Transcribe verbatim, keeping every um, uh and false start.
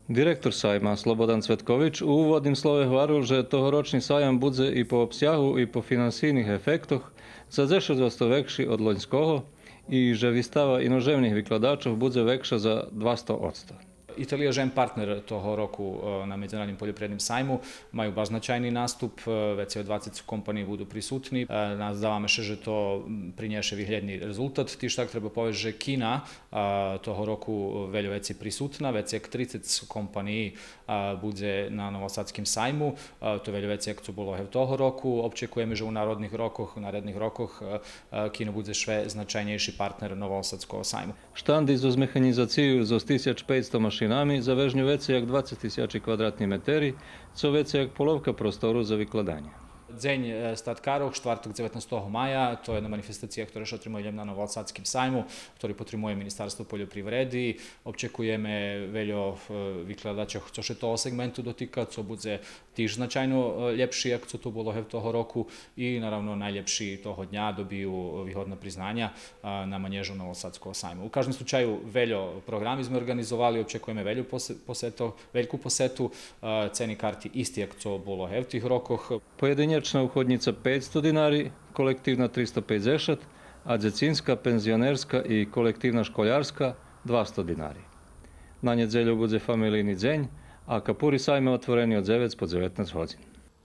Директор сайма Слободан Цветкович у уводним слове гварел же тогорочни саям будзе и по обсягу и по финансийних ефектох за дзешец одсто векши од лоньского и же вистава иножемних викладачох будзе векша за двасто одсто. Италия же єм партнер того року, е, на Медзинародним польопривредним сайму, маю баш значайни наступ, е, вецей од двацец компаниї буду присутни. Е, наздаваме ше же то, м, принєше виглєдни резултат. Тиж так треба повесц же Кина, е, того року вельо вецей присутна, вецей як трицец компаниї, е, будзе на Новосадским сайму. Е, то вельо вецей як цо було гевтого року. Обчекуєме же у народних рокох, у наредних рокох, е, е, Кина будзе шве значайнєйши партнер Новосадского сайму. Штанди зоз механїзацию зоз тисяч пейцсто машинами завежню вецей як двацец тисячи квадратни метери, цо вецей як половка простору за викладанє. Дзень, е, статкарох, штварток, дзеветнастого мая, то єдна манифестация котра ше отримує лєм на Новосадским сайму, котри потримує Министерство польопривреди. Обчекуєме вельо, е, викладачох цо ше того сегменту дотика, цо будзе тиж значайно, е, лєпши як цо то було гевтого року и, наравно, найлєпши того дня добию вигодна признаня, е, на манєжу Новосадского сайму. У каждим случаю вельо програми зме орґанизовали, обчекуєме вельо посе-, посето-, вельку посету, е, цени карти исти як цо було гевтих рокох. Поєдинєчна уходнїца пейцсто динари, колективна тристо пейдзешат, а дзецинска, пензионерска и колективна школярска двасто динари. На нєдзелю будзе фамелийни дзень, а капури сайма отворени од дзевец по дзеветнац годзин.